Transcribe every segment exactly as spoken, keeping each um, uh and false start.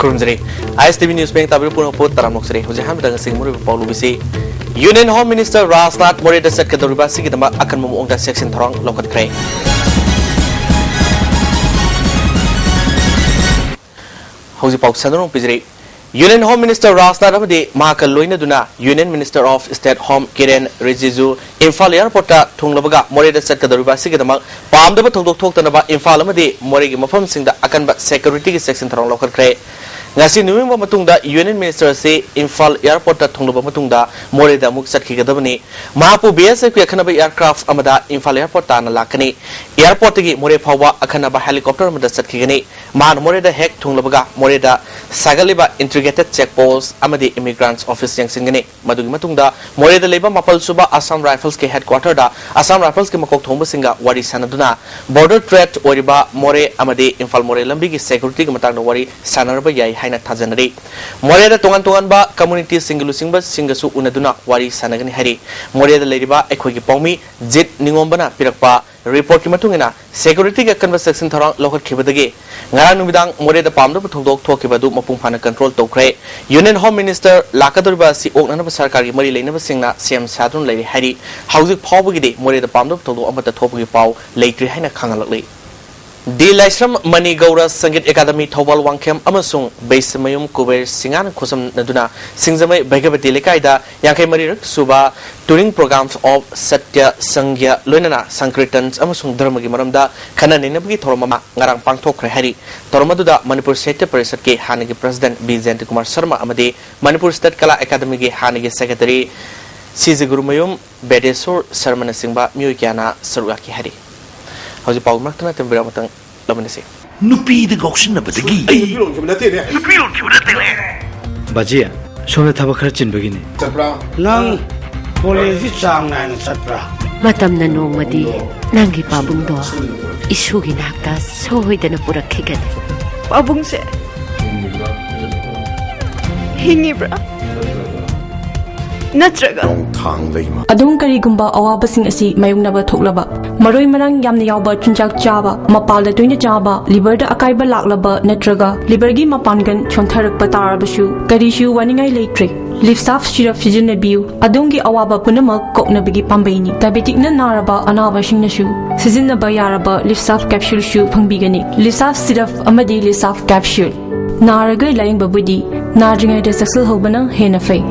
ꯈꯨꯔꯨꯝꯖꯔꯤ꯫ ꯑꯥꯏ ꯑꯦꯁ T V news bank ꯇꯥꯕꯤꯔꯤꯕ ꯄꯨꯝꯅꯃꯛꯄꯨ ꯇꯔꯥꯝꯅ ꯑꯣꯛꯆꯔꯤ꯫ ꯍꯧꯖꯤꯛ ꯑꯍꯥꯟꯕꯗ ꯉꯁꯤꯒꯤ ꯃꯔꯨꯑꯣꯏꯕ ꯄꯥꯎ ꯂꯨꯕꯤꯁꯤ, ꯌꯨꯅꯤꯌꯟ ꯍꯣꯝ ꯃꯤꯅꯤꯁꯇꯔ ꯔꯥꯖꯅꯥꯊ ꯃꯣꯔꯦꯗ ꯆꯠꯀꯗꯧꯔꯤꯕ ꯑꯁꯤꯒꯤꯗꯃꯛ ꯑꯀꯟꯕ ꯃꯑꯣꯡꯗ ꯆꯦꯛꯁꯤꯟ ꯊꯧꯔꯥꯡ ꯂꯧꯈꯠꯈ꯭ꯔꯦ꯫ ꯍꯧꯖꯤꯛ ꯄꯥꯎ ꯁꯟꯗꯣꯛꯅ ꯄꯤꯖꯔꯤ꯫ ꯌꯨꯅꯤꯌꯟ ꯍꯣꯝ ꯃꯤꯅꯤꯁꯇꯔ ꯔꯥꯖꯅꯥꯊ ꯑꯃꯗꯤ ꯃꯍꯥꯛꯀ ꯂꯣꯏꯅꯗꯨꯅ union minister of state home Kiren Rijiju Imphal ꯑꯦꯌꯔꯄꯣꯔꯠꯇ ꯊꯨꯡꯂꯕꯒ ꯃꯣꯔꯦꯗ ꯆꯠꯀꯗꯧꯔꯤꯕ ꯑꯁꯤꯒꯤꯗꯃꯛ ꯄꯥꯝꯗꯕ ꯊꯧꯗꯣꯛ ꯊꯣꯛꯇꯅꯕ ꯏꯝꯐꯥꯜ ꯑꯃꯗꯤ ꯃꯣꯔꯦꯒꯤ ꯃꯐꯝꯁꯤꯡꯗ ꯑꯀꯟꯕ ꯁꯦꯀ꯭ꯌꯨꯔꯤꯇꯤꯒꯤ ꯆꯦꯛꯁꯤꯟ ꯊꯧꯔꯥꯡ ꯂꯧꯈꯠꯈ꯭ꯔꯦ꯫ ꯉꯁꯤ ꯅꯣꯡꯃ ꯃꯇꯨꯡꯗ ꯌꯨꯅꯤꯌꯟ ꯃꯤꯅꯤꯁꯇꯔ ꯑꯁꯤ ꯏꯝꯐꯥꯜ ꯑꯦꯌꯔꯄꯣꯔꯠꯇ ꯊꯨꯡꯂꯕ ꯃꯇꯨꯡꯗ ꯃꯣꯔꯦꯗ ꯑꯃꯨꯛ ꯆꯠꯈꯤꯒꯗꯕꯅꯤ꯫ ꯃꯍꯥꯛꯄꯨ ꯕꯤ ꯑꯦꯁ ꯑꯦꯐꯀꯤ ꯑꯈꯟꯅꯕ ꯑꯦꯌꯔꯀ꯭ꯔꯥꯐ ꯑꯃꯗ ꯏꯝꯐꯥꯜ ꯑꯦꯌꯔꯄꯣꯔꯠ ꯇꯥꯟꯅ ꯂꯥꯛꯀꯅꯤ꯫ ꯑꯦꯌꯔꯄꯣꯔꯠꯇꯒꯤ ꯃꯣꯔꯦ ꯐꯥꯎꯕ ꯑꯈꯟꯅꯕ ꯍꯦꯂꯤꯀꯣꯞꯇꯔ ꯑꯃꯗ ꯆꯠꯈꯤꯒꯅꯤ꯫ ꯃꯍꯥꯛꯅ ꯃꯣꯔꯦꯗ ꯍꯦꯛ ꯊꯨꯡꯂꯕꯒ ꯃꯣꯔꯦꯗ ꯁꯥꯒꯠꯂꯤꯕ ꯏꯟꯇꯤꯒ꯭ꯔꯦꯇꯦꯗ ꯆꯦꯛ ꯄꯣꯁ ꯑꯃꯗꯤ ꯏꯃꯤꯒ꯭ꯔꯥꯟꯠꯁ ꯑꯣꯐꯤꯁ ꯌꯦꯡꯁꯤꯟꯒꯅꯤ꯫ ꯃꯗꯨꯒꯤ ꯃꯇꯨꯡꯗ ꯃꯣꯔꯦꯗ ꯂꯩꯕ ꯃꯥꯄꯜ ꯁꯨꯕ ꯑꯁꯥꯝ ꯔꯥꯏꯐꯜꯁꯀꯤ ꯍꯦꯗꯀ꯭ꯋꯥꯇꯔꯗ ꯑꯁꯥꯝ ꯔꯥꯏꯐꯜꯁꯀꯤ ꯃꯀꯣꯛ ꯊꯣꯡꯕꯁꯤꯡꯒ ꯋꯥꯔꯤ ꯁꯥꯟꯅꯗꯨꯅ ꯕꯣꯔꯗꯔ ꯊ꯭ꯔꯦꯠ ꯑꯣꯏꯔꯤꯕ ꯃꯣꯔꯦ ꯑꯃꯗꯤ ꯏꯝꯐꯥꯜ ꯃꯣꯔꯦ ꯂꯝꯕꯤꯒꯤ ꯁꯦꯀ꯭ꯌꯨꯔꯤꯇꯤꯒꯤ ꯃꯇꯥꯡꯗ ꯋꯥꯔꯤ ꯁꯥꯟꯅꯔꯕ ꯌꯥꯏ ꯍꯥꯏꯅ ꯊꯥꯖꯅꯔꯤ꯫ ꯃꯣꯔꯦꯗ ꯇꯣꯉꯥꯟ ꯇꯣꯉꯥꯟꯕ ꯀꯝꯃꯨꯅꯤꯇꯤꯁꯤꯡꯒꯤ ꯂꯨꯆꯤꯡꯕꯁꯤꯡꯒꯁꯨ ꯎꯅꯗꯨꯅ ꯋꯥꯔꯤ ꯁꯥꯟꯅꯒꯅꯤ ꯍꯥꯏꯔꯤ꯫ ꯃꯣꯔꯦꯗ ꯂꯩꯔꯤꯕ ꯑꯩꯈꯣꯏꯒꯤ ꯄꯥꯎꯃꯤ ꯖꯤꯠ ꯅꯤꯉꯣꯝꯕꯅ ꯄꯤꯔꯛꯄ ꯔꯤꯄꯣꯔꯠꯀꯤ ꯃꯇꯨꯡ ꯏꯟꯅ, ꯁꯦꯀ꯭ꯌꯨꯔꯤꯇꯤꯒꯤ ꯑꯀꯟꯕ ꯆꯦꯛꯁꯤꯟ ꯊꯧꯔꯥꯡ ꯂꯧꯈꯠꯈꯤꯕꯗꯒꯤ ꯉꯔꯥꯡ ꯅꯨꯃꯤꯗꯥꯡ ꯃꯣꯔꯦꯗ ꯄꯥꯝꯗꯕ ꯊꯧꯗꯣꯛ ꯊꯣꯛꯈꯤꯕ ꯑꯗꯨ ꯃꯄꯨꯡ ꯐꯥꯅ ꯀꯟꯇ꯭ꯔꯣꯜ ꯇꯧꯈ꯭ꯔꯦ꯫ ꯌꯨꯅꯤꯌꯟ ꯍꯣꯝ ꯃꯤꯅꯤꯁꯇꯔ ꯂꯥꯛꯀꯗꯧꯔꯤꯕ ꯑꯁꯤ ꯑꯣꯛꯅꯅꯕ ꯁꯔꯀꯥꯔꯒꯤ ꯃꯔꯤ ꯂꯩꯅꯕꯁꯤꯡꯅ ꯁꯦꯝ ꯁꯥꯗꯨꯅ ꯂꯩꯔꯤ ꯍꯥꯏꯔꯤ꯫ ꯍꯧꯖꯤꯛ ꯐꯥꯎꯕꯒꯤꯗꯤ ꯃꯣꯔꯦꯗ ꯄꯥꯝꯗꯕ ꯊꯧꯗꯣꯛ ꯑꯃꯠꯇ ꯊꯣꯛꯄꯒꯤ ꯄꯥꯎ ꯂꯩꯇ꯭ꯔꯤ ꯍꯥꯏꯅ ꯈꯪꯍꯜꯂꯛꯂꯤ꯫ ꯗꯤ ꯂꯥꯏꯁ꯭ꯔꯝ ꯃꯅꯤ ꯒꯧꯔ ꯁꯪꯒꯤꯠ ꯑꯦꯀꯥꯗꯃꯤ ꯊꯧꯕꯥꯜ ꯋꯥꯡꯈꯦꯝ ꯑꯃꯁꯨꯡ ꯕꯩꯁꯃꯌꯨꯝ ꯀꯨꯕꯦꯔ ꯁꯤꯡꯍꯥꯅ ꯈꯨꯠꯁꯝꯅꯗꯨꯅ ꯁꯤꯡꯖꯃꯩ ꯚꯩꯒꯕꯇꯤ ꯂꯩꯀꯥꯏꯗ ꯌꯥꯡꯈꯩ ꯃꯔꯤꯔꯛ ꯁꯨꯕ ꯇꯨꯔꯤꯡ ꯄ꯭ꯔꯣꯒ꯭ꯔꯥꯝꯁ ꯑꯣꯐ ꯁꯠꯌ ꯁꯪꯒ꯭ꯌ ꯂꯣꯏꯅꯅ ꯁꯪꯀ꯭ꯔꯤꯇꯟꯁ ꯑꯃꯁꯨꯡ ꯙꯔꯃꯒꯤ ꯃꯔꯝꯗ ꯈꯟꯅ ꯅꯩꯅꯕꯒꯤ ꯊꯧꯔꯝ ꯑꯃ ꯉꯔꯥꯡ ꯄꯥꯡꯊꯣꯛꯈ꯭ꯔꯦ ꯍꯥꯏꯔꯤ꯫ ꯊꯧꯔꯝ ꯑꯗꯨꯗ ꯃꯅꯤꯄꯨꯔ ꯁꯥꯍꯤꯇ꯭ꯌ ꯄꯔꯤꯁꯠꯀꯤ ꯍꯥꯟꯅꯒꯤ ꯄ꯭ꯔꯁꯤꯗꯦꯟꯠ ꯕꯤ ꯖꯌꯟꯇ ꯀꯨꯃꯥꯔ ꯁꯔꯃ ꯑꯃꯗꯤ ꯃꯅꯤꯄꯨꯔ ꯁ꯭ꯇꯦꯠ ꯀꯂꯥ ꯑꯦꯀꯥꯗꯃꯤꯒꯤ ꯍꯥꯟꯅꯒꯤ ꯁꯦꯀ꯭ꯔꯦꯇꯔꯤ ꯁꯤꯖꯤ ꯒꯨꯔꯨꯃꯌꯨꯝ ꯕꯦꯗꯦꯁꯣꯔ ꯁꯔꯃꯅꯆꯤꯡꯕ ꯃꯤꯑꯣꯏ ꯀꯌꯥꯅ ꯁꯔꯨꯛ ꯌꯥꯈꯤ ꯍꯥꯏꯔꯤ꯫ ꯍꯧꯖꯤꯛ ꯄꯥꯎ ꯃꯔꯛꯇ ꯅꯠꯇꯅ ꯕ꯭ꯔꯦꯛ ꯑꯃꯇꯪ ꯂꯧꯃꯤꯟꯅꯁꯤ꯫ ꯅꯨꯄꯤꯗ ꯉꯥꯎꯁꯤꯟꯅꯕꯗꯒꯤ ꯑꯩ ꯅꯨꯄꯤ ꯂꯣꯟꯈꯤꯕ ꯅꯠꯇꯦꯅꯦ꯫ ꯅꯨꯄꯤ ꯂꯣꯟꯈꯤꯕ ꯅꯠꯇꯦꯅꯦ꯫ ꯕꯥꯖꯤ, ꯁꯣꯝꯗ ꯊꯕꯛ ꯈꯔ ꯆꯤꯟꯕꯒꯤꯅꯦ꯫ ꯆꯠꯄ꯭ꯔꯥ? ꯅꯪ ꯀꯣꯂꯦꯖꯁꯤ ꯆꯥꯡ ꯅꯥꯏꯅ ꯆꯠꯄ꯭ꯔꯥ? ꯃꯇꯝꯅ ꯅꯣꯡꯃꯗꯤ ꯅꯪꯒꯤ ꯄꯥꯕꯨꯡꯗꯣ ꯏꯁꯨꯒꯤ ꯅꯥꯛꯇ ꯁꯣꯏꯗꯅ ꯄꯨꯔꯛꯈꯤꯒꯅꯤ꯫ ꯄꯥꯕꯨꯡꯁꯦ ꯍꯤꯡꯉꯤꯕ꯭ꯔꯥ? ꯅꯠꯇ꯭ꯔꯒ ꯅꯣꯡꯊꯥꯡ ꯂꯩꯃ꯫ ꯑꯗꯣꯝ ꯀꯔꯤꯒꯨꯝꯕ ꯑꯋꯥꯕꯁꯤꯡ ꯑꯁꯤ ꯃꯥꯌꯣꯛꯅꯕ ꯊꯣꯛꯂꯕ, ꯃꯔꯣꯏ ꯃꯔꯥꯡ ꯌꯥꯝꯅ ꯌꯥꯎꯕ ꯆꯤꯟꯖꯥꯛ ꯆꯥꯕ, ꯃꯄꯥꯜꯗ ꯇꯣꯏꯅ ꯆꯥꯕ, ꯂꯤꯚꯔꯗ ꯑꯀꯥꯏꯕ ꯂꯥꯛꯂꯕ ꯅꯠꯇ꯭ꯔꯒ ꯂꯤꯚꯔꯒꯤ ꯃꯄꯥꯟꯒꯟ ꯁꯣꯟꯊꯔꯛꯄ ꯇꯥꯔꯕꯁꯨ ꯀꯔꯤꯁꯨ ꯋꯥꯅꯤꯡꯉꯥꯏ ꯂꯩꯇ꯭ꯔꯦ꯫ ꯂꯤꯞꯁꯥꯐ ꯁꯤꯔꯞ ꯁꯤꯖꯤꯟꯅꯕꯤꯌꯨ꯫ ꯑꯗꯣꯝꯒꯤ ꯑꯋꯥꯕ ꯄꯨꯝꯅꯃꯛ ꯀꯣꯛꯅꯕꯒꯤ ꯄꯥꯝꯕꯩꯅꯤ꯫ ꯗꯥꯏꯕꯦꯇꯤꯛꯅ ꯅꯥꯔꯕ ꯑꯅꯥꯕꯁꯤꯡꯅꯁꯨ ꯁꯤꯖꯤꯟꯅꯕ ꯌꯥꯔꯕ ꯂꯤꯞꯁꯥꯐ ꯀꯦꯞꯁꯨꯜꯁꯨ ꯐꯪꯕꯤꯒꯅꯤ꯫ ꯂꯤꯞꯁꯥꯐ ꯁꯤꯔꯞ ꯑꯃꯗꯤ ꯂꯤꯞꯁꯥꯐ ꯀꯦꯞꯁꯨꯜ꯫ ꯅꯥꯔꯒ ꯂꯥꯌꯦꯡꯕꯕꯨꯗꯤ ꯅꯥꯗ꯭ꯔꯤꯉꯩꯗ ꯆꯦꯛꯁꯤꯜꯍꯧꯕꯅ ꯍꯦꯟꯅ ꯐꯩ꯫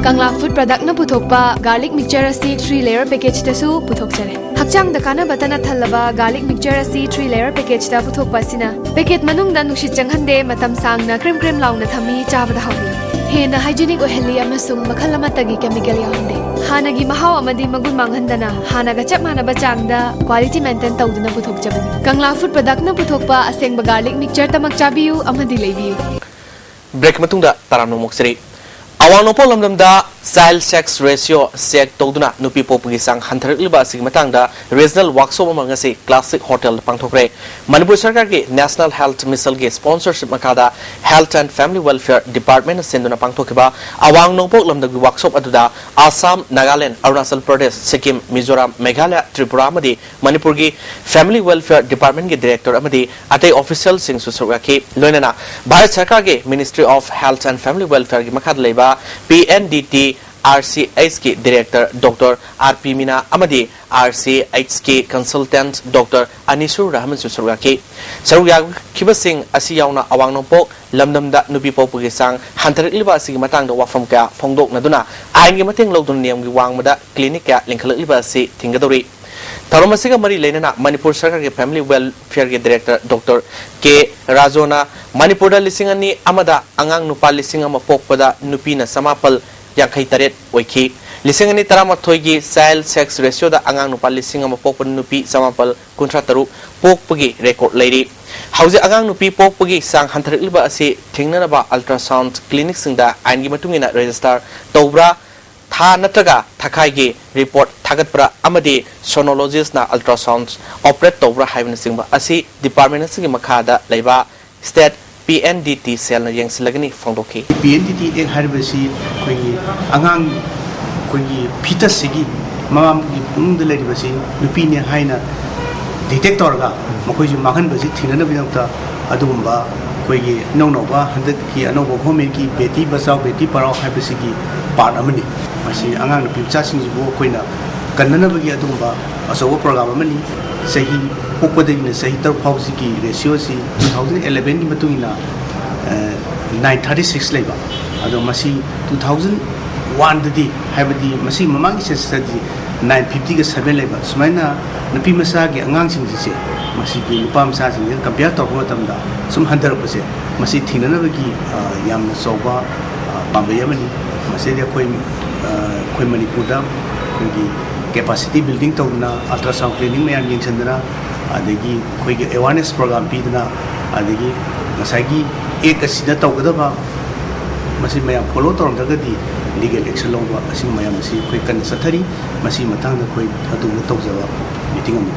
ꯀꯪꯂꯥ ꯐꯨꯗ ꯄ꯭ꯔꯗꯛꯅ ꯄꯨꯊꯣꯛꯄ ꯒꯥꯔꯂꯤꯛ ꯃꯤꯛꯆꯔ ꯑꯁꯤ ꯊ꯭ꯔꯤ ꯂꯦꯌꯔ ꯄꯦꯀꯦꯖꯇꯁꯨ ꯄꯨꯊꯣꯛꯆꯔꯦ꯫ ꯍꯛꯆꯥꯡꯗ ꯀꯥꯟꯅꯕꯇ ꯅꯠꯊꯜꯂꯕ ꯒꯥꯔꯂꯤꯛ ꯃꯤꯛꯆꯔ ꯑꯁꯤ ꯊ꯭ꯔꯤ ꯂꯦꯌꯔ ꯄꯦꯀꯦꯖꯇ ꯄꯨꯊꯣꯛꯄ ꯑꯁꯤꯅ ꯄꯦꯀꯦꯠ ꯃꯅꯨꯡꯗ ꯅꯨꯡꯁꯤꯠ ꯆꯪꯍꯟꯗꯦ, ꯃꯇꯝ ꯁꯥꯡꯅ ꯀ꯭ꯔꯦꯝ ꯀ꯭ꯔꯦꯝ ꯂꯥꯎꯅ ꯊꯝꯃꯤ, ꯆꯥꯕꯗ ꯍꯥꯎꯏ꯫ ꯍꯦꯟꯅ ꯍꯥꯏꯖꯤꯅꯤꯛ ꯑꯣꯏꯍꯜꯂꯤ ꯑꯃꯁꯨꯡ ꯃꯈꯜ ꯑꯃꯠꯇꯒꯤ ꯀꯦꯃꯤꯀꯦꯜ ꯌꯥꯎꯍꯟꯗꯦ꯫ ꯍꯥꯟꯅꯒꯤ ꯃꯍꯥꯎ ꯑꯃꯗꯤ ꯃꯒꯨꯟ ꯃꯥꯡꯍꯟꯗꯅ ꯍꯥꯟꯅꯒ ꯆꯞ ꯃꯥꯟꯅꯕ ꯆꯥꯡꯗ ꯀ꯭ꯋꯥꯂꯤꯇꯤ ꯃꯦꯟꯇꯦꯟ ꯇꯧꯗꯨꯅ ꯄꯨꯊꯣꯛꯆꯕꯅꯤ꯫ ꯀꯪꯂꯥ ꯐꯨꯗ ꯄ꯭ꯔꯗꯛꯅ ꯄꯨꯊꯣꯛꯄ ꯑꯁꯦꯡꯕ ꯒꯥꯔꯂꯤꯛ ꯃꯤꯛꯆꯔꯇꯃꯛ ꯆꯥꯕꯤꯌꯨ ꯑꯃꯗꯤ ꯂꯩꯕꯤꯌꯨ꯫ ꯕ꯭ꯔꯦꯛ ꯃꯇꯨꯡꯗ ꯇꯔꯥꯝꯅ ꯑꯣꯛꯆꯔꯤ꯫ ꯑꯋꯥꯡ ꯅꯣꯡꯄꯣꯛ ꯂꯝꯗꯝꯗ ꯆꯥꯏꯜ ꯁꯦꯛꯁ ꯔꯦꯁꯤꯑꯣ ꯆꯦꯛ ꯇꯧꯗꯨꯅ ꯅꯨꯄꯤ ꯄꯣꯛꯄꯒꯤ ꯆꯥꯡ ꯍꯟꯊꯔꯛꯂꯤꯕ ꯑꯁꯤꯒꯤ ꯃꯇꯥꯡꯗ ꯔꯤꯖꯅꯦꯜ ꯋꯥꯛꯁꯣꯞ ꯑꯃ ꯉꯁꯤ ꯀ꯭ꯂꯥꯁꯤꯛ ꯍꯣꯇꯦꯜꯗ ꯄꯥꯡꯊꯣꯛꯈ꯭ꯔꯦ꯫ ꯃꯅꯤꯄꯨꯔ ꯁꯔꯀꯥꯔꯒꯤ ꯅꯦꯁꯅꯦꯜ ꯍꯦꯜꯊ ꯃꯤꯁꯟꯒꯤ ꯁ꯭ꯄꯣꯟꯁꯔꯁꯤꯞ ꯃꯈꯥꯗ ꯍꯦꯜꯊ ꯑꯦꯟ ꯐꯦꯃꯤꯂꯤ ꯋꯦꯜꯐꯤꯌꯔ ꯗꯤꯄꯥꯔꯠꯃꯦꯟꯅ ꯁꯤꯟꯗꯨꯅ ꯄꯥꯡꯊꯣꯛꯈꯤꯕ ꯑꯋꯥꯡ ꯅꯣꯡꯄꯣꯛ ꯂꯝꯗꯝꯒꯤ ꯋꯥꯛꯁꯣꯞ ꯑꯗꯨꯗ ꯑꯁꯥꯝ, ꯅꯥꯒꯥꯂꯦꯟ, ꯑꯔꯨꯅꯥꯆꯜ ꯄ꯭ꯔꯗꯦꯁ, ꯁꯤꯛꯀꯤꯝ, ꯃꯤꯖꯣꯔꯥꯝ, ꯃꯦꯘꯥꯂꯌ, ꯇ꯭ꯔꯤꯄꯨꯔꯥ ꯑꯃꯗꯤ ꯃꯅꯤꯄꯨꯔꯒꯤ ꯐꯦꯃꯤꯂꯤ ꯋꯦꯜꯐꯤꯌꯔ ꯗꯤꯄꯥꯔꯠꯃꯦꯟꯒꯤ ꯗꯤꯔꯦꯛꯇꯔ ꯑꯃꯗꯤ ꯑꯇꯩ ꯑꯣꯐꯤꯁꯤꯌꯦꯜꯁꯤꯡꯁꯨ ꯁꯔꯨꯛ ꯌꯥꯈꯤ꯫ ꯂꯣꯏꯅꯅ ꯚꯥꯔꯠ ꯁꯔꯀꯥꯔꯒꯤ ministry of health and family ꯋꯦꯜꯐꯤꯌꯔꯒꯤ ꯃꯈꯥꯗ ꯂꯩꯕ P N D T R C ꯑꯩꯆꯀꯤ director doctor R P Meena ꯑꯃꯗꯤ ꯑꯥꯔ ꯁꯤ ꯑꯩꯆꯀꯤ ꯀꯟꯁꯜꯇꯦꯟꯠ ꯗꯣꯛꯇꯔ ꯑꯅꯤꯁꯨꯔ ꯔꯍꯃꯟꯁꯨ ꯁꯔꯨꯛ ꯌꯥꯈꯤ꯫ ꯁꯔꯨꯛ ꯌꯥꯈꯤꯕꯁꯤꯡ ꯑꯁꯤ ꯌꯥꯎꯅ ꯑꯋꯥꯡ ꯅꯣꯡꯄꯣꯛ ꯂꯝꯗꯝꯗ ꯅꯨꯄꯤ ꯄꯣꯛꯄꯒꯤ ꯆꯥꯡ ꯍꯟꯊꯔꯛꯂꯤꯕ ꯑꯁꯤꯒꯤ ꯃꯇꯥꯡꯗ ꯋꯥꯐꯝ ꯀꯌꯥ ꯐꯣꯡꯗꯣꯛꯅꯗꯨꯅ ꯑꯥꯏꯟꯒꯤ ꯃꯇꯦꯡ ꯂꯧꯗꯨꯅ ꯅꯤꯌꯝꯒꯤ ꯋꯥꯡꯃꯗ ꯀ꯭ꯂꯤꯅꯤꯛ ꯀꯌꯥ ꯂꯤꯡꯈꯠꯂꯛꯂꯤꯕ ꯑꯁꯤ ꯊꯤꯡꯒꯗꯧꯔꯤ꯫ ꯊꯧꯔꯝ ꯑꯁꯤꯒ ꯃꯔꯤ ꯂꯩꯅꯅ ꯃꯅꯤꯄꯨꯔ ꯁꯔꯀꯥꯔꯒꯤ ꯐꯦꯃꯤꯂꯤ ꯋꯦꯜꯐꯤꯌꯔꯒꯤ ꯗꯤꯔꯦꯛꯇꯔ ꯗꯣꯛꯇꯔ ꯀꯦ ꯔꯥꯖꯣꯅ ꯃꯅꯤꯄꯨꯔꯗ ꯂꯤꯁꯤꯡ ꯑꯅꯤ ꯑꯃꯗ ꯑꯉꯥꯡ ꯅꯨꯄꯥ ꯂꯤꯁꯤꯡ ꯑꯃ ꯄꯣꯛꯄꯗ ꯅꯨꯄꯤꯅ ꯆꯃꯥꯄꯜ ꯌꯥꯡꯈꯩ ꯇꯔꯦꯠ ꯑꯣꯏꯈꯤ꯫ ꯂꯤꯁꯤꯡ ꯑꯅꯤ ꯇꯔꯥꯃꯥꯊꯣꯏꯒꯤ ꯆꯥꯏꯜ ꯁꯦꯛꯁ ꯔꯦꯁꯤꯑꯣꯗ ꯑꯉꯥꯡ ꯅꯨꯄꯥ ꯂꯤꯁꯤꯡ ꯑꯃ ꯄꯣꯛꯄꯗ ꯅꯨꯄꯤ ꯆꯃꯥꯄꯜ ꯀꯨꯟꯊ꯭ꯔꯥ ꯇꯔꯨꯛ ꯄꯣꯛꯄꯒꯤ ꯔꯦꯀꯣꯔꯗ ꯂꯩꯔꯤ꯫ ꯍꯧꯖꯤꯛ ꯑꯉꯥꯡ ꯅꯨꯄꯤ ꯄꯣꯛꯄꯒꯤ ꯆꯥꯡ ꯍꯟꯊꯔꯛꯂꯤꯕ ꯑꯁꯤ ꯊꯤꯡꯅꯅꯕ ꯑꯜꯇ꯭ꯔꯥꯁꯥꯎꯟꯗ ꯀ꯭ꯂꯤꯅꯤꯛꯁꯤꯡꯗ ꯑꯥꯏꯟꯒꯤ ꯃꯇꯨꯡ ꯏꯟꯅ ꯔꯦꯖꯤꯁꯇꯥꯔ ꯇꯧꯕ꯭ꯔꯥ, ꯊꯥ ꯅꯠꯇ꯭ꯔꯒ ꯊꯥꯈꯥꯏꯒꯤ ꯔꯤꯄꯣꯔꯠ ꯊꯥꯒꯠꯄ꯭ꯔꯥ ꯑꯃꯗꯤ ꯁꯣꯅꯣꯂꯣꯖꯤꯁ꯭ꯠꯅ ꯑꯜꯇ꯭ꯔꯥꯁꯥꯎꯟꯗ ꯑꯣꯄꯔꯦꯠ ꯇꯧꯕ꯭ꯔꯥ ꯍꯥꯏꯕꯅꯆꯤꯡꯕ ꯑꯁꯤ ꯗꯤꯄꯥꯔꯠꯃꯦꯟ ꯑꯁꯤꯒꯤ ꯃꯈꯥꯗ ꯂꯩꯕ state P N D T ꯁꯦꯜꯅ ꯌꯦꯡꯁꯤꯜꯂꯒꯅꯤ ꯐꯣꯡꯗꯣꯛꯈꯤ꯫ ꯄꯤ ꯑꯦꯟ ꯗꯤ ꯇꯤ ꯑꯦꯛ ꯍꯥꯏꯔꯤꯕꯁꯤ ꯑꯩꯈꯣꯏꯒꯤ ꯑꯉꯥꯡ, ꯑꯩꯈꯣꯏꯒꯤ ꯐꯤꯇꯁꯁꯤꯒꯤ ꯃꯃꯥꯒꯤ ꯄꯨꯛꯅꯤꯡꯗ ꯂꯩꯔꯤꯕꯁꯤ ꯅꯨꯄꯤꯅꯦ ꯍꯥꯏꯅ detect ꯇꯧꯔꯒ ꯃꯈꯣꯏꯁꯨ ꯃꯥꯡꯍꯟꯕꯁꯤ ꯊꯤꯡꯅꯅꯕꯒꯤꯗꯃꯛꯇ ꯑꯗꯨꯒꯨꯝꯕ ꯑꯩꯈꯣꯏꯒꯤ ꯏꯅꯧ ꯅꯧꯕ ꯍꯟꯗꯛꯀꯤ ꯑꯅꯧꯕ government ꯀꯤ ꯕꯦꯇꯤ ꯕꯆꯥꯎ ꯕꯦꯇꯤ ꯄꯔꯥꯎ ꯍꯥꯏꯕꯁꯤꯒꯤ part ꯑꯃꯅꯤ꯫ ꯃꯁꯤ ꯑꯉꯥꯡ ꯅꯨꯄꯤ ꯃꯆꯥꯁꯤꯡꯁꯤꯕꯨ ꯑꯩꯈꯣꯏꯅ ꯀꯟꯅꯅꯕꯒꯤ ꯑꯗꯨꯒꯨꯝꯕ ꯑꯆꯧꯕ program ꯑꯃꯅꯤ꯫ ꯆꯍꯤ ꯄꯣꯛꯄꯗꯒꯤꯅ ꯆꯍꯤ ꯇꯔꯨꯛ ꯐꯥꯎꯕꯁꯤꯒꯤ ratio ꯁꯤ two thousand eleven ꯒꯤ ꯃꯇꯨꯡ ꯏꯟꯅ, ꯑ, nine thirty six ꯂꯩꯕ꯫ ꯑꯗꯣ ꯃꯁꯤ two thousand one ꯗꯗꯤ, ꯍꯥꯏꯕꯗꯤ ꯃꯁꯤ ꯃꯃꯥꯡꯒꯤ census ꯇꯗꯤ nine fifty ꯒ seven ꯂꯩꯕ꯫ ꯁꯨꯃꯥꯏꯅ ꯅꯨꯄꯤ ꯃꯆꯥꯒꯤ ꯑꯉꯥꯡꯁꯤꯡꯁꯦ, ꯃꯁꯤꯒꯤ ꯅꯨꯄꯥ ꯃꯆꯥꯁꯤꯡꯁꯤꯒ compare ꯇꯧꯔꯛꯄ ꯃꯇꯝꯗ ꯁꯨꯝ ꯍꯟꯊꯔꯛꯄꯁꯦ, ꯃꯁꯤ ꯊꯤꯡꯅꯅꯕꯒꯤ, ꯑ, ꯌꯥꯝꯅ ꯆꯥꯎꯕ, ꯑ, ꯄꯥꯝꯕꯩ ꯑꯃꯅꯤ꯫ ꯃꯁꯤꯗꯤ ꯑꯩꯈꯣꯏ, ꯑ, ꯑꯩꯈꯣꯏ ꯃꯅꯤꯄꯨꯔꯗ ꯑꯩꯈꯣꯏꯒꯤ capacity building ꯇꯧꯗꯅ, ultrasound clinic ꯃꯌꯥꯝ ꯌꯦꯡꯁꯤꯟꯗꯅ, ꯑꯗꯒꯤ ꯑꯩꯈꯣꯏꯒꯤ awareness program ꯄꯤꯗꯅ, ꯑꯗꯒꯤ ꯉꯁꯥꯏꯒꯤ act ꯑꯁꯤꯗ ꯇꯧꯒꯗꯕ ꯃꯁꯤ ꯃꯌꯥꯝ follow ꯇꯧꯔꯝꯗ꯭ꯔꯒꯗꯤ legal action ꯂꯧꯕ, ꯑꯁꯤꯒꯨꯝꯕ ꯃꯌꯥꯝ ꯑꯁꯤ ꯑꯩꯈꯣꯏ ꯀꯟꯅ ꯆꯠꯊꯔꯤ꯫ ꯃꯁꯤꯒꯤ ꯃꯇꯥꯡꯗ ꯑꯩꯈꯣꯏ ꯑꯗꯣꯝꯗ ꯇꯧꯖꯕ meeting ꯑꯃꯅꯤ꯫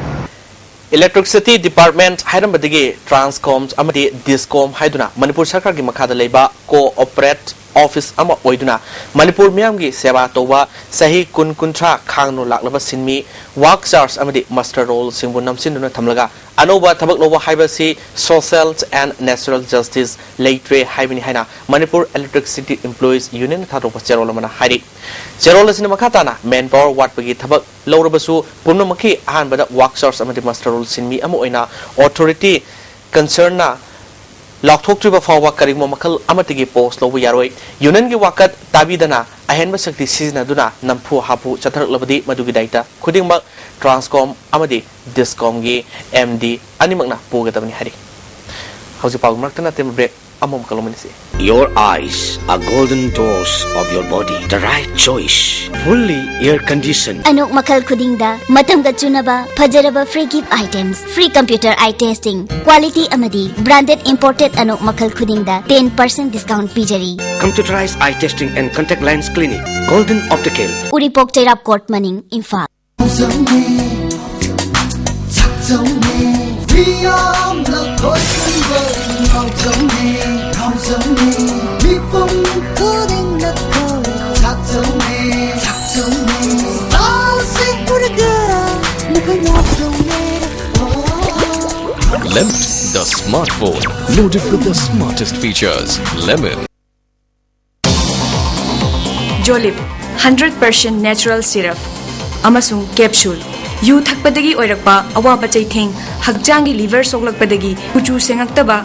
Electricity Department ꯍꯥꯏꯔꯝꯕꯗꯒꯤ Transcom ꯑꯃꯗꯤ Discom ꯍꯥꯏꯗꯨꯅ ꯃꯅꯤꯄꯨꯔ ꯁꯔꯀꯥꯔꯒꯤ ꯃꯈꯥꯗ ꯂꯩꯕ co-operate office ꯑꯃ ꯑꯣꯏꯗꯨꯅ ꯃꯅꯤꯄꯨꯔ ꯃꯤꯌꯥꯝꯒꯤ ꯁꯦꯕꯥ ꯇꯧꯕ ꯆꯍꯤ ꯀꯨꯟ ꯀꯨꯟꯊ꯭ꯔꯥ ꯈꯥꯡꯅ ꯂꯥꯛꯂꯕ ꯁꯤꯟꯃꯤ, work charge ꯑꯃꯗꯤ muster roll ꯁꯤꯡꯕꯨ ꯅꯝꯁꯤꯟꯗꯨꯅ ꯊꯝꯂꯒ ꯑꯅꯧꯕ ꯊꯕꯛ ꯂꯧꯕ ꯍꯥꯏꯕꯁꯤ social and natural justice ꯂꯩꯇ꯭ꯔꯦ ꯍꯥꯏꯕꯅꯤ ꯍꯥꯏꯅ Manipur Electricity Employees Union ꯊꯥꯗꯣꯛꯄ ꯆꯦꯔꯣꯜ ꯑꯃꯅ ꯍꯥꯏꯔꯤ꯫ ꯆꯦꯔꯣꯜ ꯑꯁꯤꯅ ꯃꯈꯥ ꯇꯥꯅ manpower ꯋꯥꯠꯄꯒꯤ ꯊꯕꯛ ꯂꯧꯔꯕꯁꯨ ꯄꯨꯝꯅꯃꯛꯀꯤ ꯑꯍꯥꯟꯕꯗ work charge ꯑꯃꯗꯤ muster roll ꯁꯤꯟꯃꯤ ꯑꯃ ꯑꯣꯏꯅ authority concernꯅ ꯂꯥꯎꯊꯣꯛꯇ꯭ꯔꯤꯕ ꯐꯥꯎꯕ ꯀꯔꯤꯒꯨꯝꯕ ꯃꯈꯜ ꯑꯃꯠꯇꯒꯤ post ꯂꯧꯕ ꯌꯥꯔꯣꯏ꯫ Unionꯒꯤ ꯋꯥꯀꯠ ꯇꯥꯕꯤꯗꯅ ꯑꯍꯦꯟꯕ ꯁꯛꯇꯤ ꯁꯤꯖꯤꯟꯅꯗꯨꯅ ꯅꯝꯐꯨ ꯍꯥꯐꯨ ꯆꯠꯊꯔꯛꯂꯕꯗꯤ ꯃꯗꯨꯒꯤ ꯗꯥꯏꯇ ꯈꯨꯗꯤꯡꯃꯛ Transcom ꯑꯃꯗꯤ Discomꯒꯤ MD ꯑꯅꯤꯃꯛꯅ ꯄꯨꯒꯗꯕꯅꯤ ꯍꯥꯏꯔꯤ꯫ ꯍꯧꯖꯤꯛ ꯄꯥꯎꯒꯤ ꯃꯔꯛꯇ ꯅꯠꯇꯦ, break ꯑꯃꯃꯨꯛꯀ ꯂꯧꯃꯤꯟꯅꯁꯤ꯫ Your eyes are golden doors of your body. The right choice. Fully air condition. ꯑꯅꯣꯛ ꯃꯈꯜ ꯈꯨꯗꯤꯡꯗ ꯃꯇꯝꯒ ꯆꯨꯅꯕ ꯐꯖꯔꯕ free gift items, free computer eye testing, quality ꯑꯃꯗꯤ branded imported ꯑꯅꯣꯛ ꯃꯈꯜ ꯈꯨꯗꯤꯡꯗ ten percent discount ꯄꯤꯖꯔꯤ꯫ Computerized eye testing and contact lens clinic, Golden Optical. Uripok ꯆꯩꯔꯥꯞ court ꯃꯅꯤꯡ, ꯏꯝꯐꯥꯜ꯫ ꯆꯥꯛꯆꯧꯅꯦ, ꯆꯥꯛꯆꯧꯅꯦ, ꯃꯤꯌꯥꯝꯅ ꯈꯣꯏ ꯄꯨꯝꯕ ꯉꯥꯎꯆꯧꯅꯦ, ꯉꯥꯎꯆꯧꯅꯦ, ꯃꯤꯄꯨꯝ ꯈꯨꯗꯤꯡꯅ ꯈꯣꯏ ꯆꯥꯛꯆꯧꯅꯦ, ꯆꯥꯛꯆꯧꯅꯦ, ꯆꯥꯛꯆꯧꯅꯦ꯫ Lemon, the smartphone loaded with the smartest features. Lemon. Jolib, hundred percent natural syrup ꯑꯃꯁꯨꯡ capsule꯫ ꯌꯨ ꯊꯛꯄꯗꯒꯤ ꯑꯣꯏꯔꯛꯄ ꯑꯋꯥꯕ ꯆꯩꯊꯦꯡ, ꯍꯛꯆꯥꯡꯒꯤ liver ꯁꯣꯛꯂꯛꯄꯗꯒꯤ ꯀꯨꯆꯨ ꯁꯦꯡꯉꯛꯇꯕ,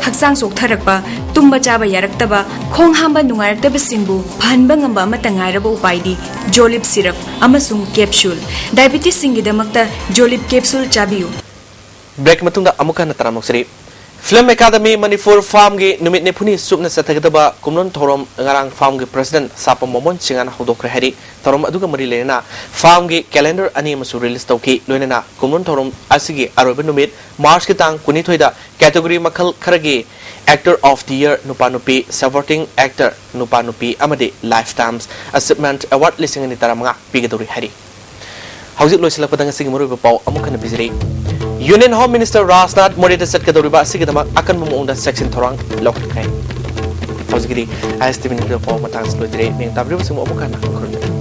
ꯍꯛꯆꯥꯡ ꯆꯣꯛꯊꯔꯛꯄ, ꯇꯨꯝꯕ ꯆꯥꯕ ꯌꯥꯔꯛꯇꯕ, ꯈꯣꯡ ꯍꯥꯝꯕ ꯅꯨꯡꯉꯥꯏꯔꯛꯇꯕꯁꯤꯡꯕꯨ ꯐꯍꯟꯕ ꯉꯝꯕ ꯑꯃꯠꯇ ꯉꯥꯏꯔꯕ ꯎꯄꯥꯏꯗꯤ Jolib syrup ꯑꯃꯁꯨꯡ capsule꯫ Diabetesꯁꯤꯡꯒꯤꯗꯃꯛꯇ Jolib capsule ꯆꯥꯕꯤꯌꯨ꯫ Break ꯃꯇꯨꯡꯗ ꯑꯃꯨꯛ ꯍꯟꯅ ꯇꯔꯥꯝꯅ ꯑꯣꯛꯆꯔꯤ꯫ Film Academy ꯃꯅꯤꯄꯨꯔ ꯐꯥꯝꯒꯤ ꯅꯨꯃꯤꯠ ꯅꯤꯐꯨꯅꯤ ꯁꯨꯞꯅ ꯆꯠꯊꯒꯗꯕ ꯀꯨꯝꯂꯣꯟ ꯊꯧꯔꯝ ꯉꯔꯥꯡ ꯐꯥꯝꯒꯤ president ꯁꯥꯄꯝ ꯃꯣꯃꯣꯟ ꯁꯤꯡꯍꯅ ꯍꯧꯗꯣꯛꯈ꯭ꯔꯦ ꯍꯥꯏꯔꯤ꯫ ꯊꯧꯔꯝ ꯑꯗꯨꯒ ꯃꯔꯤ ꯂꯩꯅꯅ ꯐꯥꯝꯒꯤ calendar ꯑꯅꯤ ꯑꯃꯁꯨ release ꯇꯧꯈꯤ꯫ ꯂꯣꯏꯅꯅ ꯀꯨꯝꯂꯣꯟ ꯊꯧꯔꯝ ꯑꯁꯤꯒꯤ ꯑꯔꯣꯏꯕ ꯅꯨꯃꯤꯠ Marchꯀꯤ ꯇꯥꯡ ꯀꯨꯟꯅꯤꯊꯣꯏꯗ category ꯃꯈꯜ ꯈꯔꯒꯤ Actor of the Year ꯅꯨꯄꯥ ꯅꯨꯄꯤ, Supporting Actor ꯅꯨꯄꯥ ꯅꯨꯄꯤ ꯑꯃꯗꯤ Lifetime Achievement Award ꯂꯤꯁꯤꯡ ꯑꯅꯤ ꯇꯔꯥꯃꯉꯥ ꯄꯤꯒꯗꯧꯔꯤ ꯍꯥꯏꯔꯤ꯫ ꯍꯧꯖꯤꯛ ꯂꯣꯏꯁꯤꯜꯂꯛꯄꯗ ꯉꯁꯤꯒꯤ ꯃꯔꯨꯑꯣꯏꯕ ꯄꯥꯎ ꯑꯃꯨꯛ ꯍꯟꯅ ꯄꯤꯖꯔꯤ꯫ Union Home Minister ꯔꯥꯖꯅꯥꯊ ꯃꯣꯔꯦꯗ ꯆꯠꯀꯗꯧꯔꯤꯕ ꯑꯁꯤꯒꯤꯗꯃꯛ ꯑꯀꯟꯕ ꯃꯑꯣꯡꯗ ꯆꯦꯛꯁꯤꯟ ꯊꯧꯔꯥꯡ ꯂꯧꯈꯠꯈ꯭ꯔꯦ꯫ ꯍꯧꯖꯤꯛꯀꯤꯗꯤ ISTV ꯅꯤꯡꯊꯤꯔꯕ ꯄꯥꯎ ꯃꯇꯥꯡꯁꯤ ꯂꯣꯏꯖꯔꯦ꯫ ꯃꯤꯡ ꯇꯥꯕꯤꯔꯤꯕꯁꯤꯡꯕꯨ ꯑꯃꯨꯛ ꯍꯟꯅ ꯈꯨꯔꯨꯝꯖꯔꯤ꯫